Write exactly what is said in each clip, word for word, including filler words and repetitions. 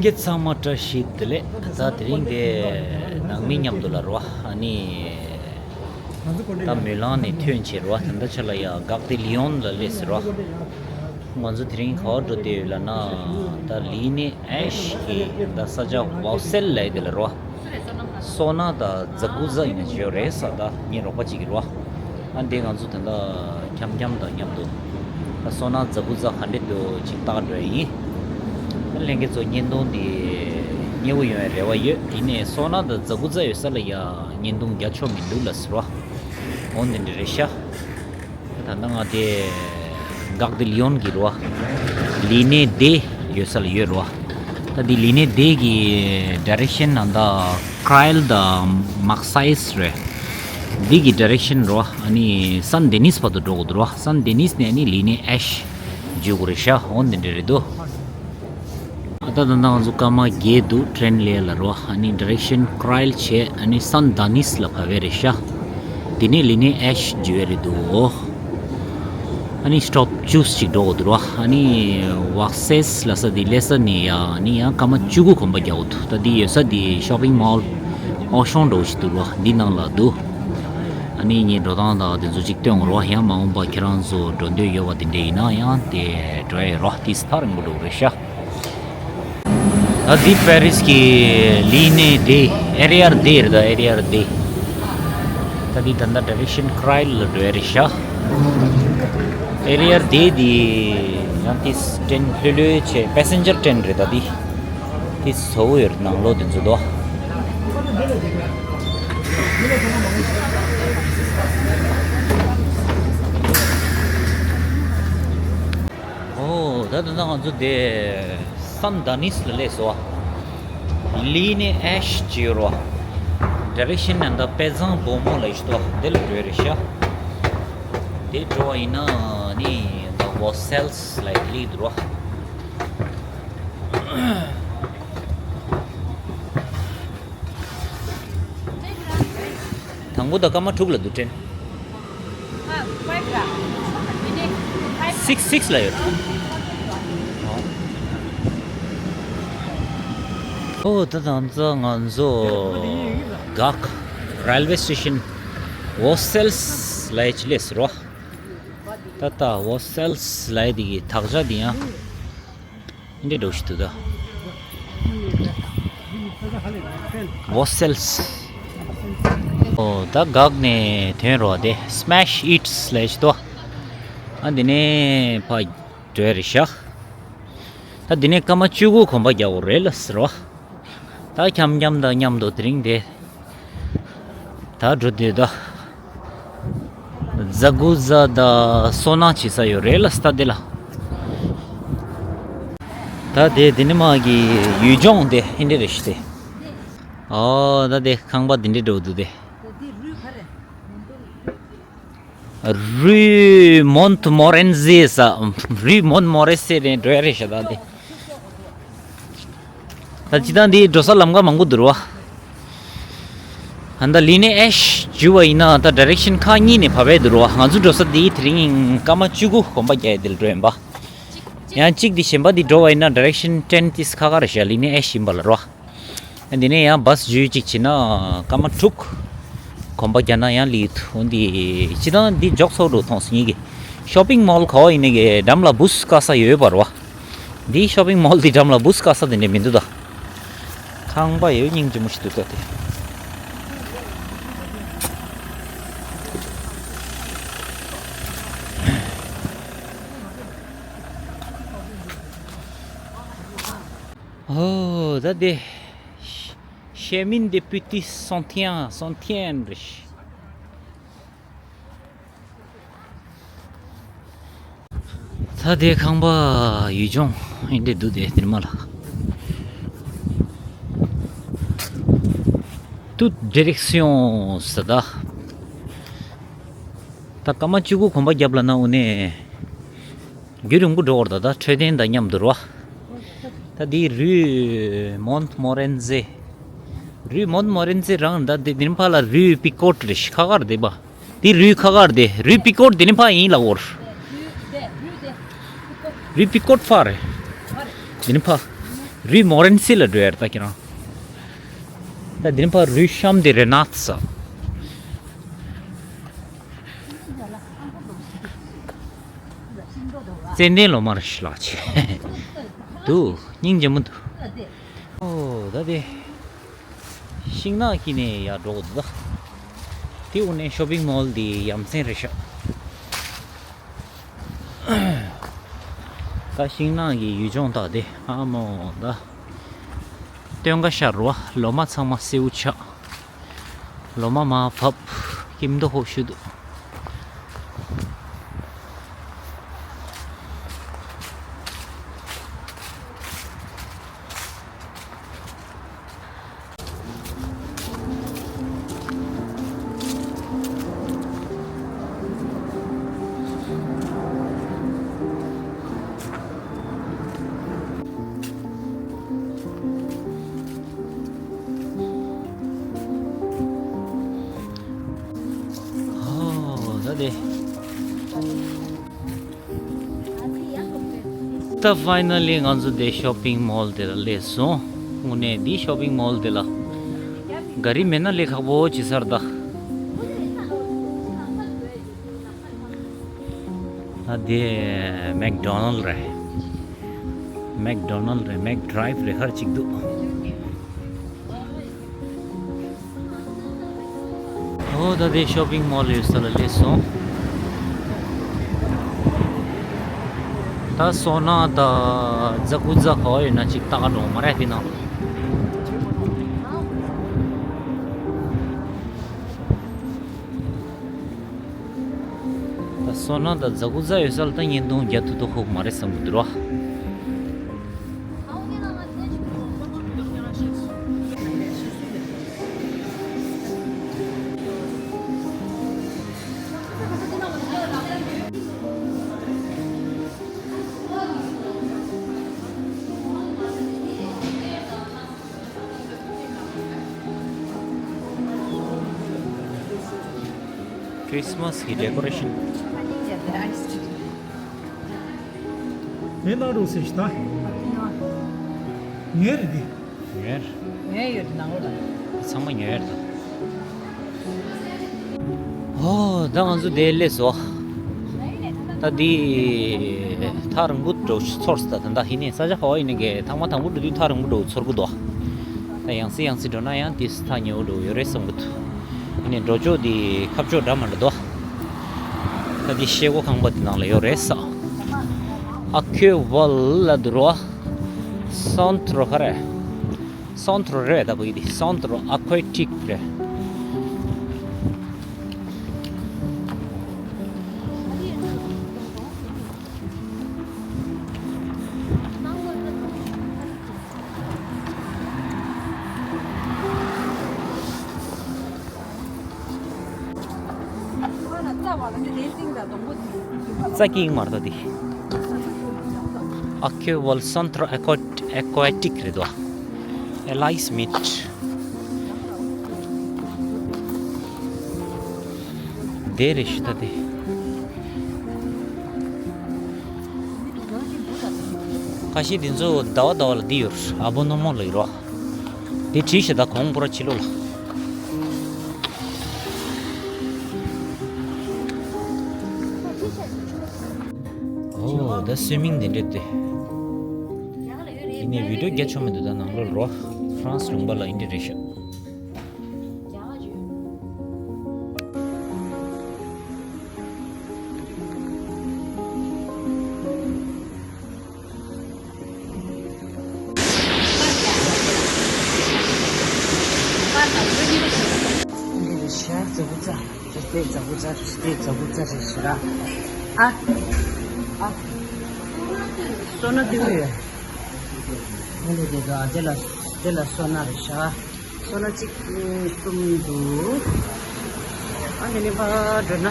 ཁྱེད་ཚང་མ་བཀྲ་ཤིས་བདེ་ལེགས། ད་དེ་རིང་དེ་ནང་མི་མཉམ་དུ་ལ་རོ། ཨ་ནི་ད་མུ་ལང་ནས་ཐོན་བྱས་རོ། ད་ལྟ་ཆ་ལ་ཡ་གག་དེ་ལི་ཡོན་ལ་སླེབས་ཟེར་རོ། ང་ཚོ་དེ་རིང་ག་བར་འགྲོ་བསྡད་ཡོད་ལབ་ན། ད་ལི་ནེ་ཨེ་ཤི་གི་ད་ས་ཆ་ཝོ་སེལ་ལབ་ཡ་དེ་ལ་རོ། སོ་ན་དང་ཛ་ཀུ་ཛ་ཡིན་ན་བརྗོད་རེད་ས། ད་ངའི་རོགས་པ་གཅིག་གིས་རོ། ཨ་འདི་ང་ཚོ་ད་ལྟ་འཁྱམ་འཁྱམ་དང་མཉམ་དུ་ད་སོ་ན་ཛ་ཀུ་ཛ་ག་འདྲས་འདུག་ཅིག་བལྟ་འགྲོ་ཡ་ཡིན། ཨ་ལྷན་རྒྱས་ཚོ་བརྙན་ཐུང་འདི་མཉེས་པོ་ཡོང་བའི་རེ་བ་ཡོད། ཡིན་ནའི་སོ་ན་དང་ཛ་ཀུ་ཛ་ཡོད་ས་ལ་ཡ་བརྙན་ཐུང་རྒྱག་ཆོག་མི་འདུག་ལབ་ཟེར་བ། འོ་འདི་འདྲ་རེད་ཤག་ད་ལྟ་ང་དེ་གག་དེ་ལི་ཡོན་གྱི་རོ། ལི་ནེ་དེ་ཡོད་ས་ལ་ཡོད་རོ། ད་དེ་ལི་ནེ་དེ་གི་ཌའི་རེག་ཤན་ནང་ད་ཀྲའི་ལ་དང་མག་སའི་རེད། འདི་གི་ཌའི་རེག་ཤན་རོ། ཨ་ནི་སན་དེ་ནིས་བར་དུ་འགྲོ་དགོས་འདུག་རོ། སན་དེ་ནིས་ནས་ཨ་ནི་ལི་ནེ་ཨེ་ཤི་འཇུག་དགོས་རེད་ཤག་འོ་འདི་འདྲ་རེད་འདུག་ཨ་ད་ད་ལྟ་ང་ཚོ་སྐར་མ་བརྒྱད་འདུག་ཊེན་ལ་ལ་རོ། ཨ་ནི་ཌའི་རེག་ཤན་ཀྲའི་ལ་བྱས། ཨ་ནི་སན་དེ་ནིས་ལ་བབས་པ་རེད་ཤག་དེ་ནས་ལི་ནེ་ཨེ་ཤི་འཇུག་ཡ་རེད་འདུག་ཨ་ནི་སི་ཊོབ་བཅུ་ཅིག་འགྲོ་དགོས་འདུག་རོ། ཨ་ནི་ཝོ་སེལ་ལ་ས་དེ་སླེབས་ས་ནས་ཡ་ཨ་ནི་ཡང་སྐར་མ་བཅུ་དགུ་གོམ་པ་རྒྱག་དགོས་འདུག་ད་དེ་ཡོད་ས་དེ་ཤོ་པིང་མོལ་ཨོ་ཤོང་འགྲོ་ཞིག་འདུག་རོ། འདི་ནང་ལ་འདུག་ཨ་ནི་ངས་འགྲོ་སྟངས་དང་དེ་ཚོ་ཅིག་སྟོན་དགོས་རོ། ཡང་མ་འོངས་པ་ཁྱེད་རང་ཚོ་འགྲོ་འདོད་ཡོད་པ་དེ་འདྲ་ཡིན་ན་ཡང་དེ་འགྲོ་ཡ་རོ། དེ་ཐག་རིང་པོ་འགྲོ་གི་རེད་ཤག་ད་འདི་པེ་རིས་ཀྱི་ལི་ནེ་དེ་ཨེ་རི་ཡར་དེ་རེད། ད་ཨེ་རི་ཡར་དེ། ད་འདི་ད་ལྟ་ཌའི་རེག་ཤན་ཀྲའི་ལ་འགྲོ་ཡ་རེད་ཤག་ཨེ་རི་ཡར་དེ་འདི་ཡང་དེ་ཊེན་ལྷོད་ལྷོད་བྱས། པེ་སེན་ཇར་ཊེན་རེད། ད་འདི་དེ་བཟོ་བོ་ཡོད་རེད། ནང་ལོགས་དེ་ཚོ་དོ། ཨོ་ད་ད་ང་ཚོ་དེ་སན་དེ་ནིས་ལ་སླེབས་སོང་། ལི་ནེ་ཨེ་ཤི་ཅིག་ཡོད་རོ། ཌའི་རེག་ཤན་ནང་ད་པེ་ཛང་བོ་མོ་ལ་ཡོད་དོ། དེ་ལ་འགྲོ་ཡ་རེད་ཤག་དེ་འགྲོ་བ་ཡིན་ན་ནི་ད་ཝོ་སེལ་ལ་སླེབས་འདུག་རོ། དང་པོ་ད་སྐར་མ་དྲུག་ལ་འདུག་ཊེན། སིགས་སིགས་ལ་ཡོད། ཨོ་ད་ད་ང་ཚོ་གག་རེལ་ཝེ་སི་ཊེ་ཤན་ཝོ་སེལ་ལ་ཡ་ཅིག་སླེབས་ཟེར་རོ། ད་ད་ཝོ་སེལ་ལ་ཡ་དེ་གི་དག་ཆ་དེ་ཡང་འདི་འདྲ་ཞིག་འདུག་ད། ཝོ་སེལ། ཨོ་ད་གག་ནས་ཐོན་རོ། དེ་སི་མེ་ཤི་ཨིཊ་ལ་ཡ་ཅིག་འདུག་ཨ་འདི་ནས་ཕར་འགྲོ་ཡ་རེད་ཤག་ད་འདི་ནས་སྐར་མ་བཅུ་དགུ་གོམ་པ་རྒྱག་དགོས་རེད་ལབ་ཟེར་བ། ད་འཁྱམ་འཁྱམ་དང་མཉམ་དུ་དེ་རིང་དེ་ད་འགྲོ་དུས་ད་ཛ་ཀུ་ཛ་དང་སོ་ན་བྱེད་ས་ཡོད་རེད་ལབ་ཟེར། ད་དེ་ལ་ད་དེ་དེ་ནི་མ་གི་ཡུལ་ལྗོངས་དེ་ཧིན་རེ་རེ་ཞིག་དེ། ཨོ་ད་དེ་ཁང་པ་དེ་འདྲས་འགྲོ་འདུག་དེ། རུའི་མོན་མོ་རེན་ཟེ་ས། རུའི་མོན་མོ་རེན་ཟེ་རེད། འགྲོ་ཡ་རེད་ཤག་ད་དེ། ད་སྤྱིར་བཏང་འདི་འགྲོ་ས་ལམ་ཁ་མང་པོ་འདུག་རོ། ཨ་ད་ལི་ནེ་ཨེ་ཤི་འཇུ་བ་ཡིན་ན་ད་ཌའི་རེག་ཤན་ཁག་གཉིས་ནས་བབས་པའི་འདུག་རོ། ང་ཚོ་འགྲོ་ས་འདི་དེ་རིང་སྐར་མ་བཅུ་དགུ་གོམ་པ་རྒྱག་ཡ་འདི་ལ་འགྲོ་ཡིན་པ། ཡང་གཅིག་འདི་གཞན་པ་འདི་འགྲོ་བ་ཡིན་ན་ཌའི་རེག་ཤན་ཊེན་ཏིས་ཁག་ཁག་རེད་ཤག་ལི་ནེ་ཨེ་ཤི་ཡིན་པ་ལ་རོ། འདི་ནས་ཡང་བཱས་འཇུས་གཅིག་བྱས་ན་སྐར་མ་དྲུག་གོམ་པ་རྒྱག་ན་ཡང་སླེབས་འདུག་འོ་འདི་སྤྱིར་བཏང་འདི་འཇོག་ཚོགས་འགྲོ་མཐོང་སོང་ངེད་ཀྱི། ཤོ་པིང་མོལ་ག་བ་ཡིན་ནའི་གི་འགྲམ་ལ་བུས་བཀག་ས་ཡོད་པ་རེད་བ། འདི་ཤོ་པིང་མོལ་འདི་འགྲམ་ལ་བུས་བཀག་ས་དེ་འདྲ་མི་འདུག་ད། ཁང་པ་ཡོད་སྙིང་རྗེ་མོ་ཞིག་འདུག་ད་དེ། ཨོ་ད་དེ། Chemin des Petits Sentiers, Sentiers རེད། ད་དེ་ཁང་པ་ཡུལ་ལྗོངས་ཨིན་འདྲ་འདུག་དེ་དེར་མ་ལ། Toutes directions ཟེར་ད། ད་སྐར་མ་བཅུ་དགུ་གོམ་པ་བརྒྱབ་ལབ་ན་འོ་ནས། རྒྱུན་རིང་པོ་འགྲོ་བར་ད་ད་འཕྲོད་བསྟེན་དང་མཉམ་དུ་རོ། ད་འདི་རུའི་མོན་མོ་རེན་ཛེ། རུའི་མོན་མོ་རེན་ཛེ་རང་ད་འདི་འདིར་ཕ་ལ་རུའི་པི་ཀོཊ་རེ་ཤི་ཁ་ཁར་དེ་པ། འདི་རུའི་ཁ་ཁར་དེ་རུའི་པི་ཀོཊ་འདི་ནི་ཕ་ཡིན་ལ་འོར། རུའི་པི་ཀོཊ་ཕ་རེ། འདི་ནི་ཕ། རུས་མོ་རན་སི་ལ་འགྲོ་ཡར་ད་ཁྱེད་རང་། ད་འདིར་ཕར་རུས་ཤམ་དེ་རེ་ནག་ས། ཙན་དན་ལོ་མར་ཤི་ལགས་ཆེ། འདུག་སྙིང་རྗེ་མོ་འདུག་ཨོ་ད་དེ། ཤིང་ནགས་ཀྱི་ནས་ཡར་འགྲོ་དགོས་འདུག་དེ་འུ་ནས་ཤོ་པིང་མོལ་དེ་ཡ་མཚན་རེད་ཤག་ད་ཤིང་ནགས་ཀྱི་ཡུལ་ལྗོངས་དག་དེ་ཨ་མོ་ད། སྟོན་ཁ་ཤར་བ་ལོ་མ་ཚང་མ་སེའུ་ཆགས། ལོ་མ་མར་བབས། སྐྱིད་མདོག་ཁ་པོ་ཞིག་འདུག་ཨོ་ད་དེ། ད་ཕའི་ནལ་ལི་ང་ཚོ་དེ་ཤོ་པིང་མོལ་དེ་ལ་སླེབས་སོང་། དངོས་གནས་འདི་ཤོ་པིང་མོལ་དེ་ལ་ག་རི་མེད་ན་སླེབས་ཁག་པོ་བྱེད་ས་རེད་ད། ད་དེ་མེག་ཌོ་ནལ་རེད། མེག་ཌོ་ནལ་རེད། མེག་ཌ་རའིབ་རེད། ཧར་གཅིག་འདུག་ཨོ་ད་དེ་ཤོ་པིང་མོལ་ཡོད་ས་ལ་སླེབས་སོང་། ད་སོ་ན་ད་ཛ་ཀུ་ཛ་ག་བ་ཡོད་ན་ཅིག་ལྟ་ག་འགྲོ་མ་རེད་དེ་ནང་། ད་སོ་ན་ད་ཛ་ཀུ་ཛ་ཡོད་ས་ལ་ད་བརྙན་ཐུང་རྒྱག་ཐུབ་ཐུབ་ཁོག་མ་རེད་བསམ་གི་འདུག་ར། Christmas གི་ཌེ་ཀོ་རེ་ཤན། དེ་ན་རུ་སེ་ཤི་ད། ཉེར་འདི། ཉེར། ཉེར་ཡོད་ནང་ལ། ཚང་མ་ཉེར་ད། ཨོ་ད་ང་ཚོ་དེ་སླེབས་སོ། ད་འདི་ཐག་རིང་པོ་འགྲོ་ཚོར་སོང་། ད་ད་ཡིན་ནའི་ས་ཆ་ག་བ་ཡིན་ནའི་གི་ཐང་མ་དང་པོ་འགྲོ་དུས་ཐག་རིང་པོ་འགྲོ་ཚོར་གི་འདུག་ད་ཡང་སེ་ཡང་སེ་འགྲོ་ན་ཡང་དེ་ཐག་ཉེ་བོ་འགྲོ་ཡོད་རེད་བསམ་གི་འདུག་ཡིན་ནའི་འགྲོ་ཕྱོགས་དེ་ཁ་ཕྱོགས་འདྲ་མི་འདྲ་འདུག་ད་འདི་ཤེལ་སྒོ་ཁང་པ་དེ་ནང་ལ་ཡོད་རེད་ས། ཨ་ཁེ་ཝལ་ལ་འདུག་རོ། སན་ཏྲོ་ག་རེ། སན་ཏྲོ་རེད་ད་བོད་ཡིག་དེ། སན་ཏྲོ་ཨ་ཁོ་ཡེ་ཊིག་རེད། རྩྭ་སྐྱེ་མར་ད་དེ། ཨ་ཁེ་ཝལ་སན་ཏྲོ་ཨེ་ཀོ་ཨེ་ཀོ་ཨེ་ཊིག་རེད་དོ། ཨེ་ལའིས་མིད། དེ་རེད་ཤི་ད་དེ། ཁ་ཤས་དེ་ཚོ་ཟླ་བ་ཟླ་བ་ལ་འདི་ཡོད་རེད། ཨ་བོ་ནོ་མོ་ལ་ཡོད་རོ། དེ་བྲིས་ཤི་ད་གོང་པོ་ར་ཕྱི་ལོགས་ལ། ཨོ་ད་སུའི་མིང་དེ་འདྲ་དེ། ཡིན་ནའི་བི་ཌིའོ་རྒྱ་ཆོ་མི་འདུག་ད་ནང་ལོགས་ལ་རོ། ཧྥ་རན་སི་ལུང་པ་ལ་ཨིན་འདྲ་རེད་ཤག་འདི་རེད་ཤག་ཛ་ཀུ་ཛ། དེ་ཛ་ཀུ་ཛ་རེད། དེ་ཛ་ཀུ་ཛ་རེད་ཤག་ཨ། ཨ། སོ་ན་དེ་བས། ཨ་ནི་དེ་ག་དེ་ལ་དེ་ལ་སོ་ན་རེད་ཤག་སོ་ན་གཅིག་གཉིས་གསུམ་འདུག་ཨ་ནི་ནི་ཕར་འགྲོ་ན།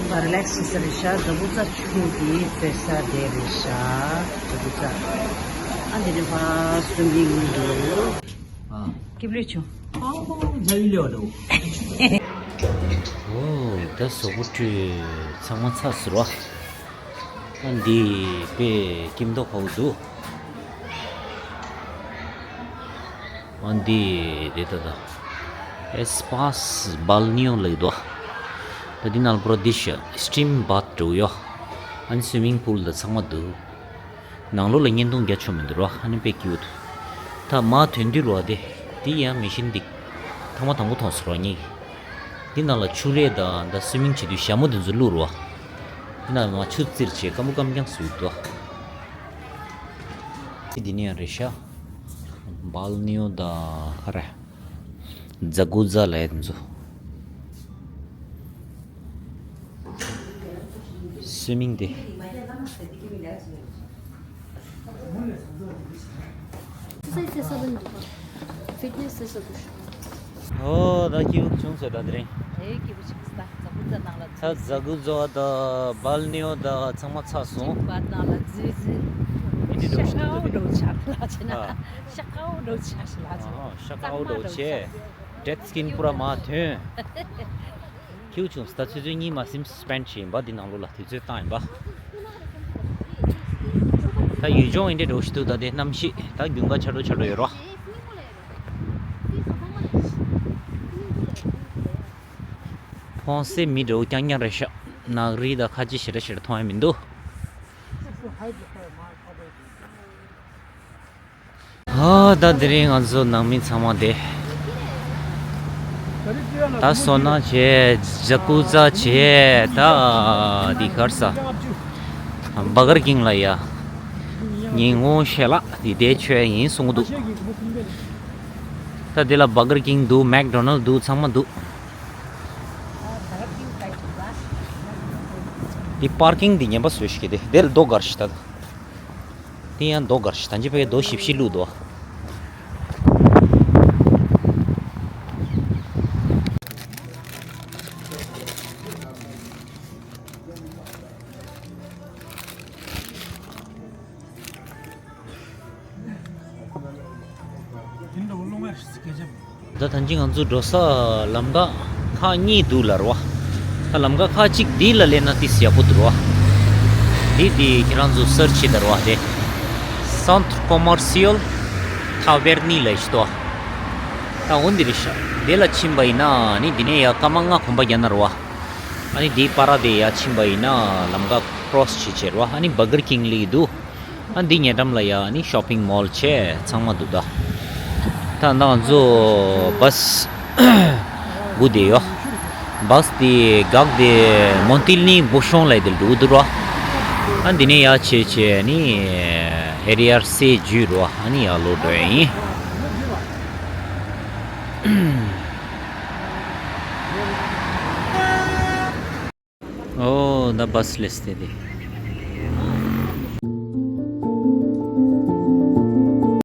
ཕར་རི་ལེག་སི་བྱེད་ས་རེད་ཤག་ཛ་ཀུ་ཛ་ཆུང་གི་བཙལ་ས་དེ་རེད་ཤག་ཛ་ཀུ་ཛ། ཨ་ནི་ནི་ཕར་གསུམ་གྱི་གཉིས་འདུག་ཨ། སྐྱིད་པོ་བྱུང་། ཨ་ཧོ་ཇ་ཡི་ལེ་བ་འདུག་ཨོ་ད་གཟུགས་པོ་བཀྲུས་ཚང་མ་ཚར་ཟེར་བ། ཨ་འདི་དཔེ་སྐྱིད་མདོག་ཁ་པོ་འདུག་ཨ་འདི་དེ་ད་ད་ཨེ་སི་པཱ་སི་བཱལ་ནི་ཡོ་ལབ་འདུག་ད་འདི་ནང་ལ་པུ་ར་འདི་ཤ་སི་ཊིམ་བཱཐ་འདྲ་བོ་ཡོད། ཨ་ནི་སུའི་མིང་པུལ་དང་ཚང་མ་འདུག་ནང་ལོགས་ལ་བརྙན་ཐུང་རྒྱག་ཆོག་མི་འདུག་རོ། ཨ་ནི་དཔེ་ཀིའུ་ཊི། ད་མར་ཐོན་དུས་རོ་དེ། འདི་ཡང་མེ་ཤིན་འདི། ཐེངས་མ་དང་པོ་མཐོང་སོང་རོ་ངས། འདི་ནང་ལ་ཆུ་ལས་དང་ད་སུའི་མིང་བྱེད་དུས་ཞྭ་མོ་དེ་ཚོ་བླུགས་རོ། འདི་ནང་ལ་མར་ཆུ་བཙིར་བྱས་སྐམ་པོ་སྐམ་རྐྱང་བཟོས་འདུག་ཨ་འདི་ནི་ཡང་རེད་ཤག་བཱལ་ནི་ཡོ་དང་ག་རེ། ཛ་ཀུ་ཛ་ལབ་ཡ་དེ་ཚོ། སུའི་མིང་དེ། Exercise ཟེར་ས་དང་འདུག་ག་ཕིཊ་ནེ་སི་ཟེར་ས་འདུག་ཨོ་ད་སྐྱིད་པོ་བྱུང་ཟེར་ད་དེ་རིང་། ཨེ་སྐྱིད་པོ་བྱུང་ཟེར་ད་ཛ་ཀུ་ཛ་ནང་ལ། ད་ཛ་ཀུ་ཛ་དང་བཱལ་ནི་ཡོ་དང་ཚང་མ་ཚར་སོང་། སྤྲིན་པ་ནང་ལ་འཛུལ་འཛུལ། མི་འདི་འདྲ་ཤ་ཁ་བོ་འགྲོ་ཆགས་ལ་ཆེ་ན། ཨ། ཤ་ཁ་བོ་འགྲོ་ཆགས་ལ་ཆེ་ན། ཨ་ཤ་ཁ་བོ་འགྲོ་ཆེ། ཌེཌ་སི་ཀིན་པུ་ར་མར་ཐོན། ཁྱེའུ་ཆུང་ད་ཆུ་ཚོད་གཉིས་མ་ཟིན་སི་པེན་ཌི་བྱས་ཡིན་པ། འདི་ནང་ལོགས་ལ་དུས་ཚོད་བཏང་ཡིན་པ། ད་ཡུལ་ལྗོངས་འདི་འདྲ་འགྲོ་ཞིག་འདུག་ད་དེ་གནམ་གཤིས་ད་དགུན་ཁ་ཆགས་འགྲོ་ཆགས་འགྲོ་ཡོད་རོ། ཕོན་སེ་མི་འདྲ་བོ་རྐྱང་རྐྱང་རེད་ཤག་ནག་རིལ་དང་ཁ་ཆེ་ཞེ་དྲག་ཞེ་དྲག་མཐོང་ཡ་མི་འདུག་ཨ་ད་དེ་རིང་ང་ཚོ་ནང་མི་ཚང་མ་དེ། ད་སོ་ན་བྱས། ཛ་ཀུ་ཛ་བྱས། ད་འདི་གར་ས། བྷར་གར་ཀིང་ལ་ཡ། ཉིན་གུང་ཞལ་ལག་འདི་དེ་མཆོད་ཡིན་གསུང་གི་འདུག་ད་འདི་ལ་བྷར་གར་ཀིང་འདུག་མེག་ཌོ་ནལ་འདུག་ཚང་མ་འདུག་འདི་པར་ཀིང་འདི་ངན་པ་བཟོས་ཤིག་གི་དེ་དེ་ལ་རྡོ་གར་ཞིག་ད། དེ་ཡང་རྡོ་གར་ཞིག་ད་ཅི་ཕ་གི་རྡོ་ཞིབ་ཞིབ་བླུགས་འདུག་ད་ཐང་ཅིག་ང་ཚོ་འགྲོ་ས་ལམ་ཁ་ཁག་གཉིས་འདུག་ལ་རོ། ད་ལམ་ཁ་ཁག་གཅིག་འདི་ལ་སླེབས་ན་ཏིས་ཡག་པོ་འདུག་རོ། འདི་འདི་ཁྱེད་རང་ཚོ་སར་ཆི་ད་རོ་དེ། Centre Commercial Taverny ལ་ཞིག་ཏོ། ད་འོ་འདི་རེད་ཤག་འདི་ལ་ཕྱིན་པ་ཡིན་ན་ནི་འདི་ནས་ཡ་སྐར་མ་ལྔ་གོམ་པ་རྒྱག་ན་རོ། ཨ་ནི་འདིའི་བར་དེ་ཡ་ཕྱིན་པ་ཡིན་ན་ལམ་ཁ་ཀྲོ་སི་བྱེད་བྱེད་རོ། ཨ་ནི་བྷར་གར་ཀིང་ལི་འདུག་ཨ་འདི་ཉེ་འགྲམ་ལ་ཡ་ནི་ཤོ་པིང་མོལ་བྱས་ཚང་མ་འདུག་ད། ད་ང་ཚོ་བྷ་སི་སྒུག་བསྡད་ཡོད། བྷ་སི་དེ་འགག་དེ་མོན་ཏི་ལི་བུ་ཤོང་ལ་དེ་འགྲོ་འདུག་རོ། ཨ་འདི་ནས་ཡ་བྱས་བྱས་ནི་ཧེ་རི་ཡར་སེ་བརྒྱུད་རོ། ཨ་ནི་ཡ་ལོ་འགྲོ་ཡ་ཡིན། ཨོ་ད་བྷ་སི་སླེབས་ཏེ་དེ།